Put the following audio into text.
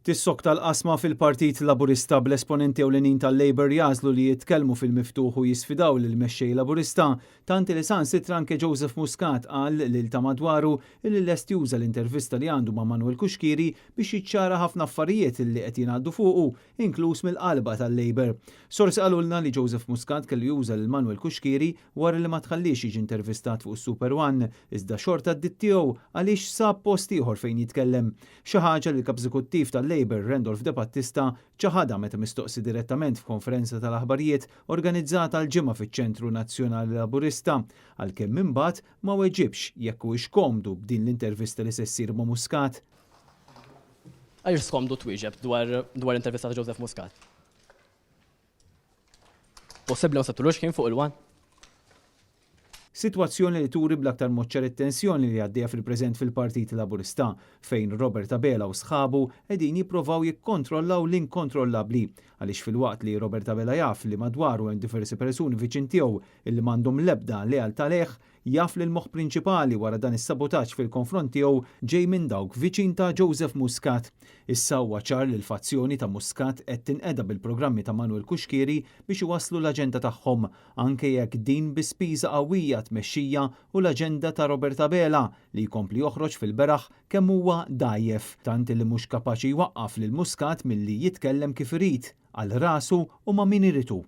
Tissokta l-qasma fil-Partit Laburista bl-esponenti ewlenin tal-Labour jagħżlu li jitkellmu fil-miftuħ u jisfidaw lill-mexxej Laburista, tant li saħansitra anke Joseph Muscat qal lil ta' madwaru illi lest juża l-intervista li għandu ma' Manuel Cuschieri biex jiċċara ħafna affarijiet li qed jingħaddu fuqu, inkluż mill-qalba tal-Labour. Sorsi qalulna li Joseph Muscat kellu juża lil Manuel Cuschieri wara li ma tħalliex jiġi intervistat fuq is-Super One, iżda xorta d-ditt tiegħu għaliex sab post ieħor fejn jitkellem. Xi ħaġa li l-Kap Eżekuttiv tal-Labour Randolph De Battista ċaħadha meta mistoqsi direttament f'konferenza tal-aħbarijiet organizzata l-Ġimgħa fiċ-Ċentru Nazzjonali Laburista, għalkemm imbagħad ma weġibx jekk huwiex komdu b'din l-intervista li se ssir ma' Muscat. Għaliex skomdu twieġeb dwar dwar l-intervista ta' Joseph Muscat? Possibbli ma sebtulux ħin fuq il-One? Sitwazzjoni li turi bl-aktar mod ċar it-tensjoni li għaddejja fil-preżent fil-Partit Laburista, fejn Robert Abela u sħabu qegħdin jipprovaw jikkontrollaw l-inkontrollabbli. Għaliex filwaqt li Robert Abela jaf li madwaru hemm diversi persuni viċin tiegħu illi m'għandhom l-ebda lealtà lejh, jaf li l-moħħ prinċipali wara dan is-sabotaġġ fil-konfront tiegħu ġej minn dawk viċin ta' Joseph Muscat. Issa huwa ċar li l-fazzjoni ta' Muscat qed tinqeda bil-programmi ta' Manuel Cuschieri biex iwasslu l-aġenda tagħhom, anke jekk din bi spiża qawwija għat-tmexxija u l-aġenda ta' Robert Abela li jkompli joħroġ fil-beraħ kemm huwa dgħajjef, tant li mhux kapaċi jwaqqaf lil Muscat milli jitkellem kif irid, għal rasu u ma' min irid hu.